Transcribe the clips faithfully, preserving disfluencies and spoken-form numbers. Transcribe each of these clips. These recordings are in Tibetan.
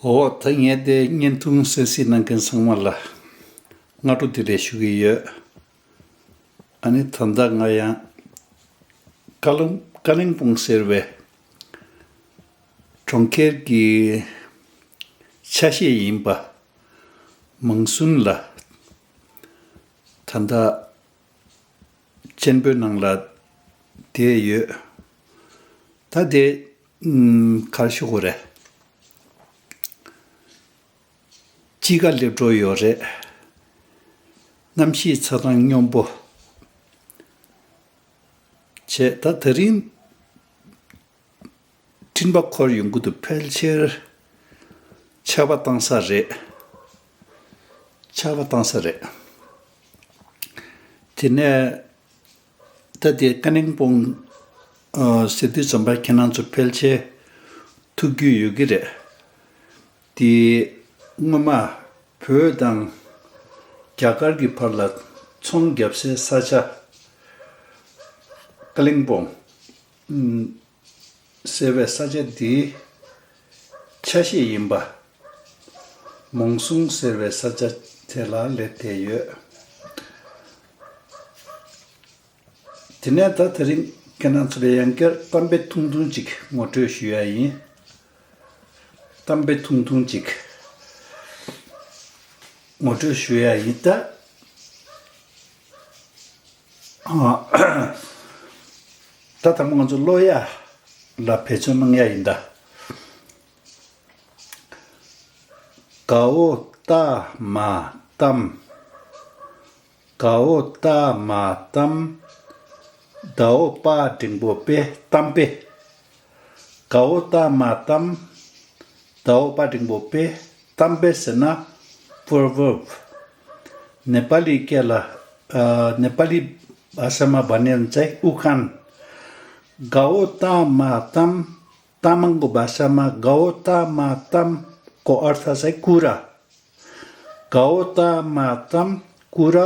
འོ་ད་ངས་དེ་བརྙན་ཐུང་གསན་གཟིགས་གནང་མཁན་ཚང་མ་ལ་སྔ་དྲོ་བདེ་ལེགས་ཞུ་གི་ཡོད། ཨ་ནི་ད་ལྟ་ང་ཡང་ཀ་ལོང་ཀ་ལིང་སྤུང་ཟེར་བའི་གྲོང་ཁྱེར་གྱི་ཆ་ཤས་ཡིན་པ་མང་སུན་ལ་ད་ལྟ་གཅེན་པོའི་ནང་ལ་བསྡད་ཡོད། ད་དེ་ཨམ་ག་རེ་ཞུ་དགོས་རེད། དཔྱིད་ཀ་སླེབས་འགྲོ་ཡོད་རེད། གནམ་གཤིས་ཚ་གྲང་སྙོམས་པོ་བྱས། ད་དེ་རིང་སྤྲིན་པ་འཁོར་ཡོང་གི་འདུག་ཕལ་ཆེར་ཆར་པ་བཏང་ས་རེད། ཆར་པ་བཏང་ས་རེད། དེ་ནས་ད་དེ་ཀ་ལིང་སྤུང་ཨ་ཟེར་དུས་ཙམ་པ་ཁྱེད་རང་ཚོ་ཕལ་ཆེར་ཐུག་རྒྱུ་ཡོད་ཀྱི་རེད། དེ་སྔོན་མ་བོད་དང་རྒྱ་གར་གྱི་བར་ལ་ཚོང་རྒྱབ་སའི་ས་ཆ་ཀ་ལིང་སྤུང་ཨུམ་ཟེར་བའི་ས་ཆ་འདིའི་ཆ་ཤས་ཡིན་པ་མོང་སུང་ཟེར་བའི་ས་ཆ་དེ་ལ་སླེབས་བསྡད་ཡོད། དེ་ནས་ད་དེ་རིང་ཁྱེད་རང་ཚོ་ལ་ཡང་བསྐྱར་གཏམ་དཔེ་ཐུང་ཐུང་ཅིག་ངོ་སྤྲོད་ཞུ་ཡ་ཡིན། གཏམ་དཔེ་ཐུང་ཐུང་ཅིག་ངོ་སྤྲོད་ཞུ་ཡ་ཡིན་ད། ཨ། ད་ཐ་མ་ང་ཚོ་ཀློག་ཡ་ལ་བེད་སྤྱོད་གནང་ཡ་ཡིན་ད། གའོ་ཏ་མ་ཏམ། གའོ་ཏ་མ་ཏམ། དའོ་པ་འགྲེང་བུ་པེ་གཏམ་དཔེ། གའོ་ཏ་མ་ཏམ། དའོ་པ་འགྲེང་བུ་པེ་གཏམ་དཔེ་ཟེར་ན་proverb། ནེ་པ་ལི་སྐད་ལ་ཨ་ནེ་པ་ལི་བྷ་ཤ་མ་བ་ནེ་ཙའི་ཨུ་ཁན། གའོ་ཏ་མ་ཏམ། ཏ་མང་གོ་བྷ་ཤ་མ། གའོ་ཏ་མ་ཏམ་གོ་ཨར་ཐ་ཙའི་ཀུ་ར། གའོ་ཏ་མ་ཏམ་ཀུ་ར།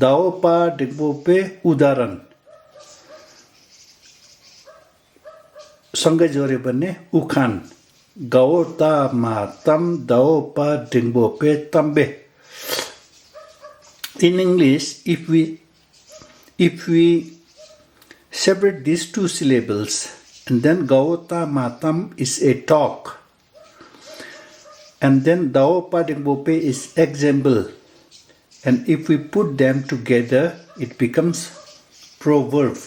དའོ་པ་འགྲེང་བུ་པེ་ཨུ་དཱ་རན། སང་ག་ཇོ་རེ་བ་ནེ་ཨུ་ཁན། གའོ་ཏ་མ་ཏམ་དའོ་པ་འགྲེང་བུ་པེ་གཏམ་དཔེ། In English, if we if we separate these two syllables, and then gao ta ma tam is a talk, and then dao pa ding bo pe is example, and if we put them together, it becomes proverb.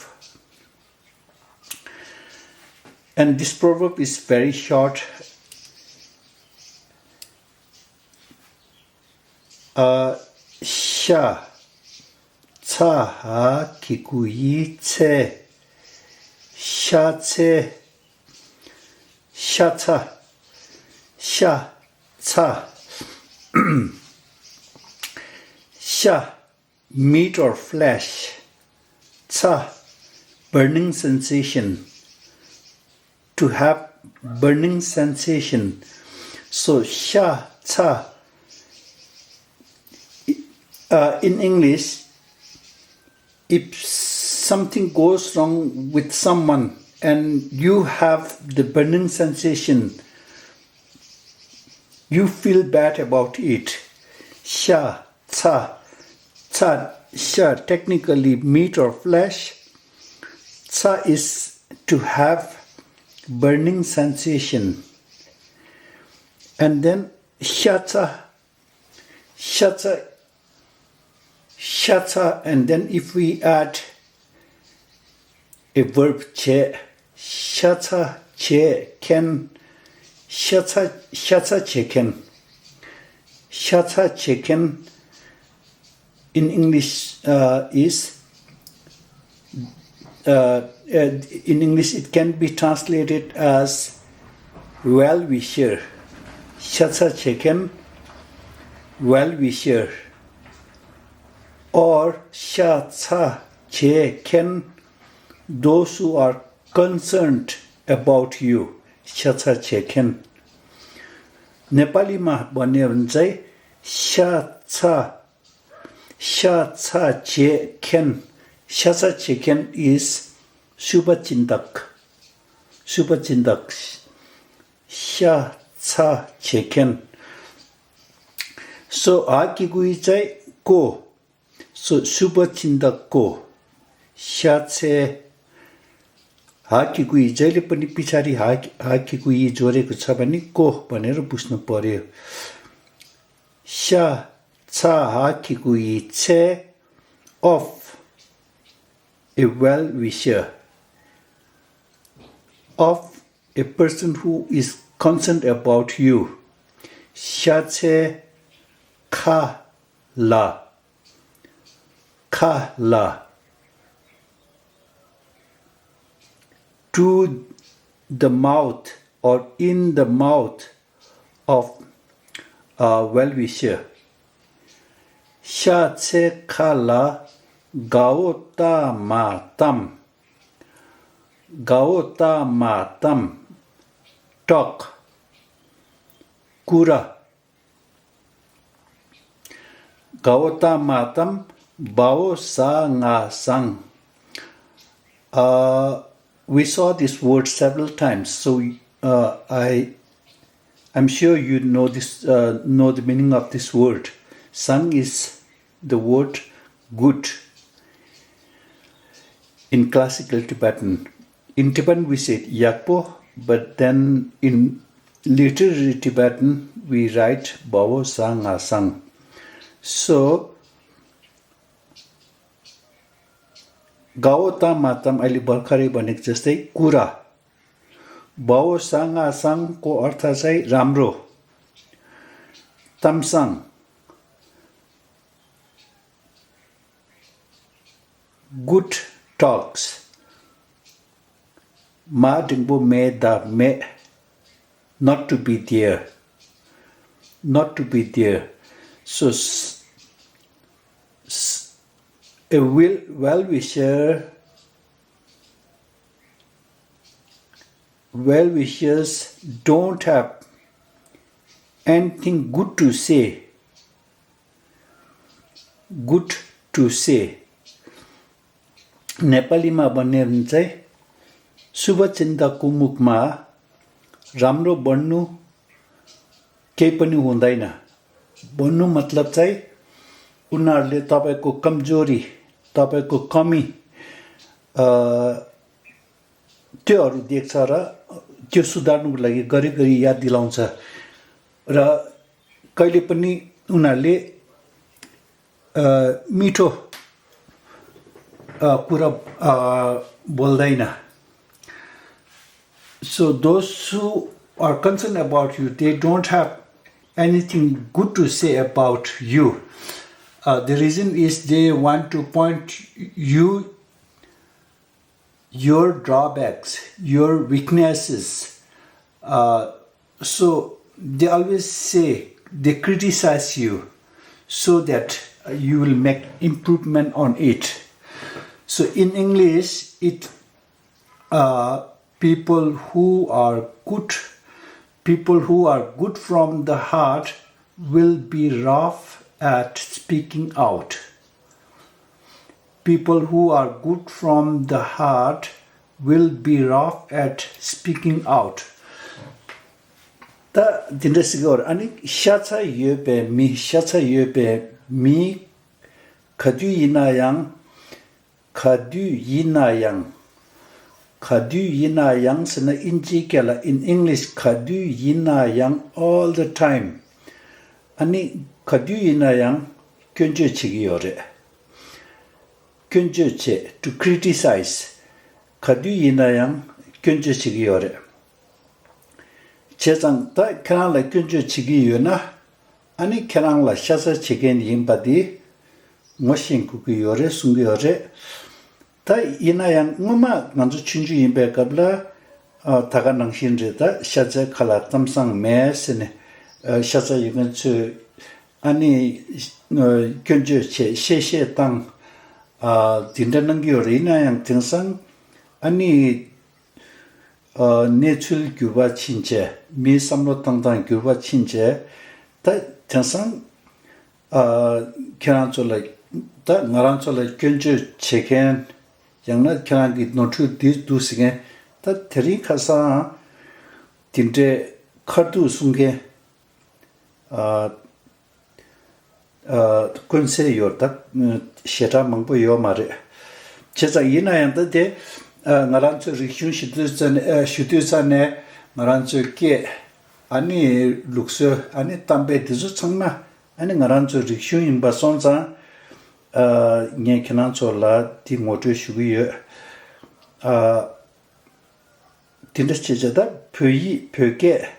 And this proverb is very short. ཨ། ཤ། ཚ། ཧ། གི་གུ་ཡི། ཚེ། ཤ་ཚེ། ཤ་ཚ། ཤ། ཚ། ཤ། Meat or flesh. ཚ། Burning sensation. To have burning sensation. So, ཤ་ཚ། Uh, in English, if something goes wrong with someone and you have the burning sensation, you feel bad about it. ཤ། ཚ། ཚ། ཤ། Technically meat or flesh. ཚ is to have burning sensation. And then ཤ་ཚ། ཤ་ཚ། ཤ་ཚ། And then if we add a verb བྱས། ཤ་ཚ་བྱེད་མཁན། ཤ་ཚ། ཤ་ཚ་བྱེད་མཁན། ཤ་ཚ་བྱེད་མཁན། In English, uh, is, uh, uh, in English, it can be translated as well wisher. ཤ་ཚ་བྱེད་མཁན། Well wisher. Or ཤ་ཚ་བྱེད་མཁན། Those who are concerned about you. ཤ་ཚ་བྱེད་མཁན། ནེ་པ་ལི་མ་བ་ནེ་ཙའི་ཤ་ཚ། ཤ་ཚ་བྱེད་མཁན། ཤ་ཚ་བྱེད་མཁན is शुभचिंतक. शुभचिंतक. ཤ་ ཚ་བྱེད་མཁན། སོ་ཨ་གི་གུ་ཡི་ཙའི་ཀོ། སོ་སུ་བ་ཅིན་ད་ཀོ། ཤ་ཚའི། ཨ་གི་གུ་ཡི་ཙའི་ལི་པ་ནི་པི་ཆ་རི་ཨ་གི་ཨ་གི་གུ་ཡི་ཛོ་རེ་གུ་ཚ་བ་ནི་ཀོ་བ་ནི་རུ་བུ་སྣུ་པོ་རེ། ཤ་ཚ་ཨ་གི་གུ་ཡི་ཚའི། Of a well-wisher, of a person who is concerned about you. ཤ་ཚའི་ཁ་ལ། ཁ་ལ། To the mouth or in the mouth of a well-wisher. ཤ་ཚའི་ཁ་ལ་དགའ་བོ་ལྟ་མ་གཏམ། དགའ་བོ་ལྟ་མ་གཏམ། Talk. ཀུ་ར། དགའ་བོ་ལྟ་མ་གཏམ། བའོ་ཟ་ང་བཟང་། Uh, we saw this word several times, so uh, I, I'm sure you know this, uh, know the meaning of this word. Sang is the word good in classical Tibetan. In Tibetan, we say ཡག་པོ, but then in literary Tibetan, we write བའོ་ཟ་ང་བཟང་། So དགའ་བོ་ལྟ་མ་གཏམ། ཨ་ལི་བར་ཁ་རི་བ་ནིག་ཅེས་ཏེ་ཀུ་ར། བའོ་ཟ་ང་བཟང་ཀོ་ཨར་ཐ་ཟའི་རམ་རོ། གཏམ་བཟང་། Good talks. མ་འགྲེང་བུ་མེ་ད་མེད། Not to be there. Not to be there. So, s- s- a will, well-wisher, well-wishers don't have anything good to say. Good to say. नेपालीमा भन्ने हो भने चाहिँ शुभचिन्तकको मुखमा राम्रो भन्नु केही पनि हुँदैन। भन्नु मतलब चाहिँ उनीहरूले तपाईँको कमजोरी, तपाईँको कमी, अ, त्योहरू देख्छ र त्यो सुधार्नुको लागि घरिघरि याद दिलाउँछ र कहिले पनि उनीहरूले, अ, मिठो, अ, कुरा, अ, बोल्दैन। So those who are concerned about you, they don't have anything good to say about you. Uh, the reason is they want to point you your drawbacks, your weaknesses. Uh, so they always say, they criticize you so that you will make improvement on it. So in English, it uh, people who are good, people who are good from the heart will be rough at speaking out. People who are good from the heart will be rough at speaking out. ད་དེ་འདྲ་ཟེར་གྱི་ཡོད་རེད། ཨ་ནི་ཤ་ཚ་ཡོད་པའི་མི། ཤ་ཚ་ཡོད་པའི་མི། ག་དུས་ཡིན་ན་ཡང་། ག་དུས་ཡིན་ན་ཡང་། ག་དུས་ཡིན་ན་ཡང་ཟེར་ན་ཨིན་ཇིའི་སྐད་ལ། In English, ག་དུས་ཡིན་ན་ཡང་། All the time. ཨ་ནི་ག་དུས་ཡིན་ན་ཡང་སྐྱོན་བརྗོད་བྱེད་ཀྱི་ཡོད་རེད། སྐྱོན་བརྗོད་བྱེད། To criticize. ག་དུས་ཡིན་ན་ཡང་སྐྱོན་བརྗོད་བྱེད་ཀྱི་ཡོད་རེད། བྱས་ཙང་ད་ཁྱེད་རང་ལ་སྐྱོན་བརྗོད་བྱེད་ཀྱི་ཡོད་ན། ཨ་ནི་ཁྱེད་རང་ལ་ཤ་ཚ་བྱེད་མཁན་ཡིན་པ་དེ་ངོ་ཤེས་དགོས་ཀྱི་ཡོད་རེད་གསུང་གི་ཡོད་རེད། ད་ཡིན་ན་ཡང་སྔོན་མ་ང་ཚོ་ཆུང་ཆུང་ཡིན་པའི་སྐབས་ལ། ཨ། ད་ག་ནང་བཞིན་རེད། ད་ཤ་ཚའི་ཁ་ལ་གཏམ་བཟང་མེད་ཟེར་ནས། ཨ། ཤ་ཚ་ཡོད་མཁན་ཚོས་ཨ་ནི་སྐྱོན་བརྗོད་བྱས། གཤེ་གཤེ་བཏང་། ཨ། དེ་འདྲ་གནང་གི་ཡོད་རེད། ཡིན་ན་ཡང་དེང་སང་ཨ་ནི། ཨ། གནས་ཚུལ་འགྱུར་བ་ཕྱིན་བྱས། མིའི་བསམ་བློ་བཏང་སྟངས་འགྱུར་བ་ཕྱིན་བྱས། ད་དེང་སང་། ཨ། ཁྱེད་རང་ཚོ་ལ། ད་ང་རང་ཚོ་ལ་སྐྱོན་བརྗོད་བྱེད་མཁན། ཡང་ན་ཁྱེད་རང་གི་ནོར་འཁྲུལ་འདི་འདུག་ཟེར་མཁན། ད་དེ་རིང་ཁ་སང་དེ་འདྲའི་ ཁ་ཐུག་གསུང་མཁན། ཨ། ཨ། དཀོན་སེ་ཡོད་ད། ཞེ་དྲག་མང་པོ་ཡོད་མ་རེད། བྱས་ཙང་ཡིན་ན་ཡང་ད་དེ། ཨ། ང་རང་ཚོའི་རིག་གཞུང་ཞུ་དུས་ཙ་ནས་ཨ། ཞུ་དུས་ཙ་ནས་ང་རང་ཚོའི་སྐད། ཨ་ནི་ལུགས་སྲོལ། ཨ་ནི་གཏམ་དཔེ་འདི་ཚོ་ཚང་མ་ཨ་ནི་ང་རང་ཚོའི་རིག་གཞུང་ཡིན་པ་སོང་ཙང་། ཨ། ངས་ཁྱེད་རང་ཚོ་ལ་འདི་ངོ་སྤྲོད་ཞུ་གི་ཡོད། ཨ། དེ་འདྲ་བྱས་བྱས་ད་བོད་ཡིག་བོད་སྐད།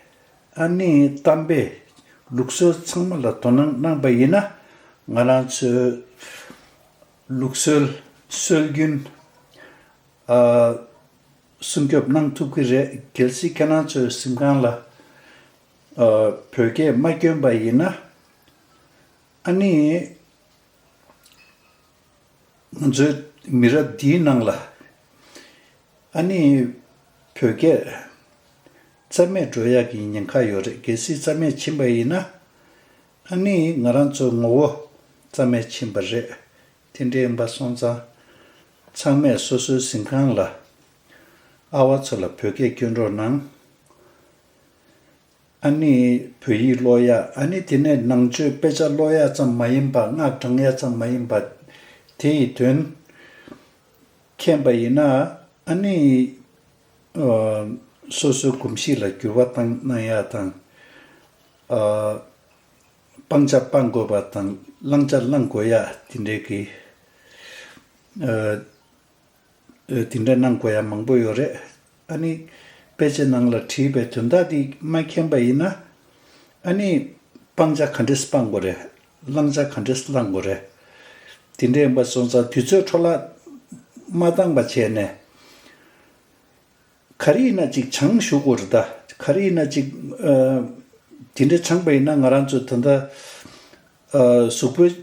ཨ་ནི་གཏམ་དཔེ། ལུགས་སྲོལ་ཚང་མ་ལ་དོ་སྣང་གནང་པ་ཡིན་ན། ང་རང་ཚོའི་ལུགས་སྲོལ། སྲོལ་རྒྱུན། ཨ། སྲུང་སྐྱོབ་གནང་ཐུབ་ཀྱི་རེད། གལ་སྲིད་ཁྱེད་རང་ཚོའི་གཟིམ་ཁང་ལ། ཨ། བོད་སྐད་མ་བསྐྱོན་པ་ཡིན་ན། ཨ་ནི། ང་ཚོའི་མི་རབས་འདིའི་ནང་ལ། ཨ་ནི། བོད་སྐད་རྩ་མེད་འགྲོ་ཡག་གི་ཉེན་ཁ་ཡོད་རེད། གལ་སྲིད་རྩ་མེད་ཕྱིན་པ་ཡིན་ན། ཨ་ནི་ང་རང་ཚོའི་ངོ་བོ་རྩ་མེད་ཕྱིན་པ་རེད། དེ་འདྲ་ཡིན་པ་སོང་ཙང་། ཚང་མས་སོ་སོའི་གཟིམ་ཁང་ལ། ཨ་བ་ཚོ་ལ་བོད་སྐད་སྐྱོན་རོགས་གནང་། ཨ་ནི་བོད་ཡིག་ཀློག་ཡག། ཨ་ནི་དེ་ནས་ནང་ཆོས་དཔེ་ཆ་ཀློག་ཡག་ཙམ་མ་ཡིན་པ། སྔགས་བགྲང་ཡག་ཙམ་མ་ཡིན་པ། དེ་ཡི་དོན་མཁྱེན་པ་ཡིན་ན། ཨ་ནི། ཨ། སོ་སོའི་གོམས་གཤིས་ལ་འགྱུར་བ་བཏང་གནང་ཡག་དང་། ཨ། སྤང་བྱ་སྤང་དགོས་པ་དང་བླང་བྱ་བླང་དགོས་ཡག་དེ་འདྲའི་གི། ཨ། ཨ། དེ་འདྲ་གནང་དགོས་ཡག་མང་པོ་ཡོད་རེད། ཨ་ནི་དཔེ་ཆའི་ནང་ལ་བྲིས་པའི་དོན་དག་དེ་མ་མཁྱེན་པ་ཡིན་ན། ཨ་ནི་སྤང་བྱ་ག་འདྲས་སྤང་དགོས་རེད། བླང་བྱ་ག་འདྲས་བླང་དགོས་རེད། དེ་འདྲ་ཡིན་པ་སོང་ཙང་དུས་ཚོད་འཕྲོ་བརླག་མ་བཏང་པ་བྱས་ནས། ག་རེ་ཡིན་ན་ཅིག་སྦྱང་ཞུ་དགོས་རེད་ད། ག་རེ་ཡིན་ན་ཅིག་ཨ། དེ་འདྲ་སྦྱངས་པ་ཡིན་ན་ང་རང་ཚོ་ད་ལྟ། ཨ། གཟུགས་པོ། ཨ།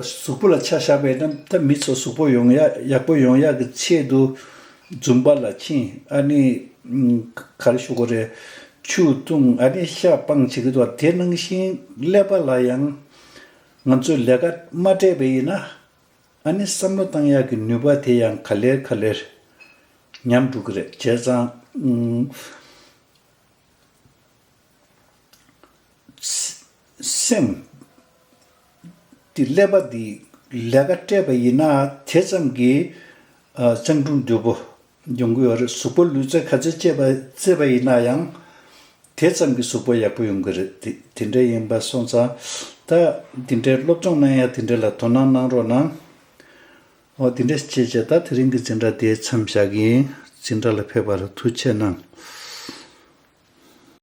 གཟུགས་པོ་ལ་ཆ་བཞག་པ་ཡིན་ན་ད་མི་ཚོ་གཟུགས་པོ་ཡོང་ཡག་ཡག་པོ་ཡོང་ཡག་གི་ཆེད་དུ་འཛུམ་པ་ལ་ཕྱིན། ཨ་ནི། ཨ། ག་རེ་ཞུ་དགོས་རེད། ཆུ་བཏུང་། ཨ་ནི་ཤ་སྤང་བྱེད་ཀྱི་འདུག་དེ་ནང་བཞིན་ཀླད་པ་ལ་ཡང་ང་ཚོས་ལས་ཀ་མ་སྤྲད་པ་ཡིན་ན། ཨ་ནི་བསམ་བློ་བཏང་ཡག་གི་ནུས་པ་དེ་ཡང་ག་ལེར་ག་ལེར་ཉམས་འགྲོ་གི་རེད། བྱས་ཙང་། ཨ། སེམས་དེ། ཀླད་པ་དེ་ལས་ཀ་སྤྲད་པ་ཡིན་ན་དེ་ཙམ་གྱིས། ཨ། སྤྱང་གྲུང་དོད་པོ་ཡོང་གི་ཡོད་རེད། གཟུགས་པོ་ལུས་རྩལ་ག་ཚོད་སྤྱད་པ་རྩེད་པ་ཡིན་ན་ཡང་། དེ་ཙམ་གྱིས་གཟུགས་པོ་ཡག་པོ་ཡོང་གི་རེད། དེ་དེ་འདྲ་ཡིན་པ་སོང་ཙང་། ད་དེ་འདྲའི་སློབ་སྦྱོང་གནང་ཡ་དེ་འདྲ་ལ་དོ་སྣང་གནང་རོགས་གནང་། འོ། དེ་འདྲ་བྱས་བྱས་ད་དེ་རིང་གི་འཛིན་གྲྭ་དེ་མཚམས་བཞག་གི་ཡིན། འཛིན་གྲྭ་ལ་ཕེབས་པར་ཐུགས་རྗེ་གནང་།